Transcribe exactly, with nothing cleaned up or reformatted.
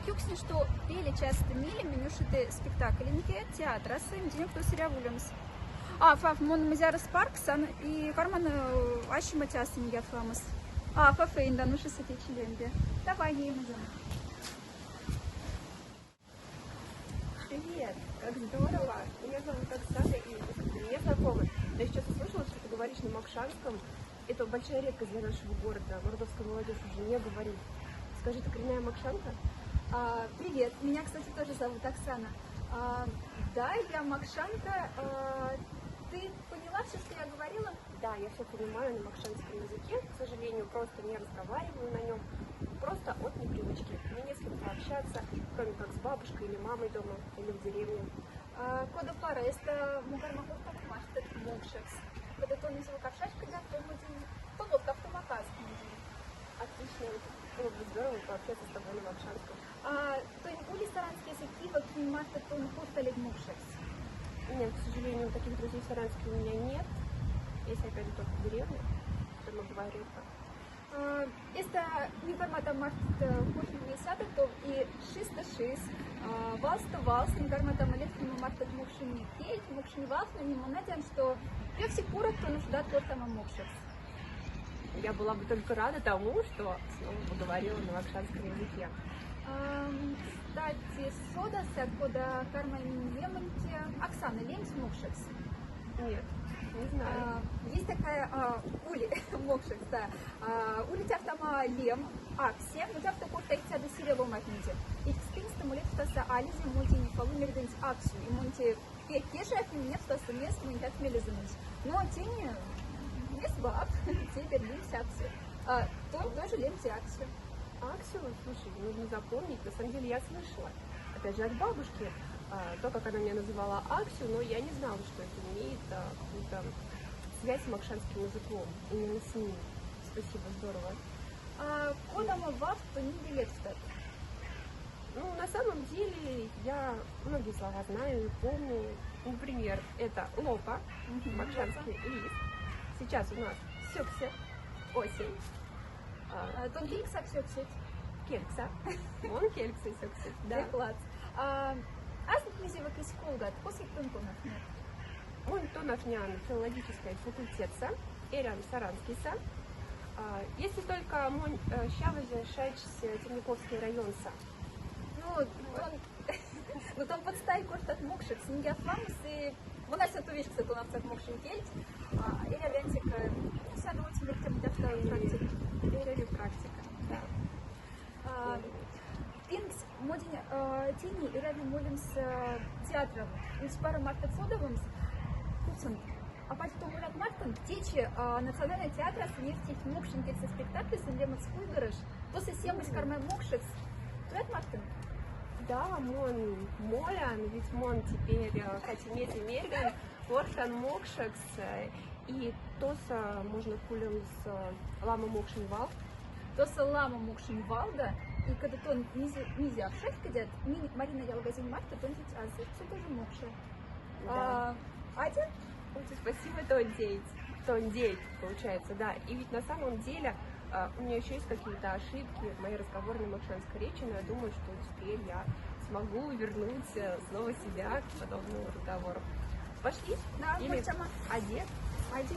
Юксни, что пели часто миле менюшите спектакль инке театраса, интенек то сыря вулемс. А, фаф, мон мзярас парксан и карман, э, ащима часто не ятламас. А, фаф, индан уж сатечи лембе. Давай, не мзям. Привет! Как здорово! Меня зовут Оксана, и вы мне знакомы. Я сейчас услышала, что ты говоришь на мокшанском. Это большая редкость для нашего города. Мордовская молодежь уже не говорит. Скажи, ты коренная мокшанка? А, привет, меня, кстати, тоже зовут Оксана. А, да, я мокшанка. А, ты поняла все, что я говорила? Да, я все понимаю на мокшанском языке, к сожалению, просто не разговариваю на нем. Просто от непривычки. Мне не с кем пообщаться, кроме как с бабушкой или мамой дома, или в деревне. А, кода пара, эста мукарма куртак мартат мокшекс. Кода тон изьва капшаськода, то мудин, то вот как-то маказк мудин. Отлично, было бы здорово пообщаться с тобой на мокшанском. А, тонь ули саранскеса кива, кин мартат тон курталег мокшекс? Нет, к сожалению, таких друзей в Саранске у меня нет. Если опять же только в деревне, то мы говорим так. А, эста мукарма та мартат, э, кухне сяда, то и шиста шис, а, валста валс, мукарма та молитве мартат мокшень кельт, мокшень валс, но не монадян, что пекси курок, то нужда тортама мокшекс. Я была бы только рада тому, что снова поговорила на мокшанском языке. Ам, кстати, содаса, кода карма имени емоньке, Оксана, лемть мокшекс? Нет, не знаю. А, есть такая, а, ули, мокшекс, да. А, ули тяфтама лем, акси, но тяфта корта их тяда сире ломатнеде. И кстинста молитвтаса ализе мудин фалу мерденц аксю, и монти Пе-, кеша афин не встал с мест, мы никак не лезем. Но тени не свап, те берлин сяксы. А, то, тоже лем сяксы. Аксио, слушай, нужно запомнить. На самом деле я слышала, опять же, от бабушки, а, то, как она меня называла Аксио, но я не знала, что это имеет, а, какую-то связь с мокшанским языком, именно с ним. Спасибо, здорово. А, кода ма вафт, то не билет встать. Ну, на самом деле, я многие слова знаю и помню. Например, это лопа, мгм, мокшанский лист. Сейчас у нас сёксе, осень. А, а, тон келькса сёксеть? Келькса. Мон келькса сёксеть, да. Класс. А, ас мизе вакис колгат, косик тон тонафнят? Мон тонафнян филологической факультетса, эрян Саранскиса. А, если только мон, э, ща вожу шачсь Темниковский районса. Ну, тон, ну, тон подстай кортат мокшекс, ниндя фламс, и мон ася тувечкса тонафтсак мокшень кельть. А, эря венсик, э, сяду отим вектем дяфта практика. Эря практика, да. А, пингс, модин, а, тени, эряви молемс, а, театров. Ведь пара мартат содавомс, куцын. А пальто мулят мартын, течи, а, национальный театр сынефтить мокшень кельтса спектакль, сын лемот скульдорыш. Тоса сиемось кармай мокшекс. Туят мартын? Да, мон молян, ведь мон теперь, э, катимеди мерьган, воршан мокшекс, э, и тоса можно кулемс, э, лама мокшень вал. Тоса лама мокшень вал, да, и когда тон мизе, мизе обшать кадят, ми Марина ялгазень марта, тон ведь азы, всё тоже мокше. Да. А, Адя? Ой, спасибо, тон дейть. Тон дейть, получается, да. И ведь на самом деле, а, у меня ещё есть какие-то ошибки в моей разговорной мокшанской речи, но я думаю, что теперь я смогу вернуть, э, снова себя к подобному разговору. Пошли? Да, или пойдём. Аде? Аде.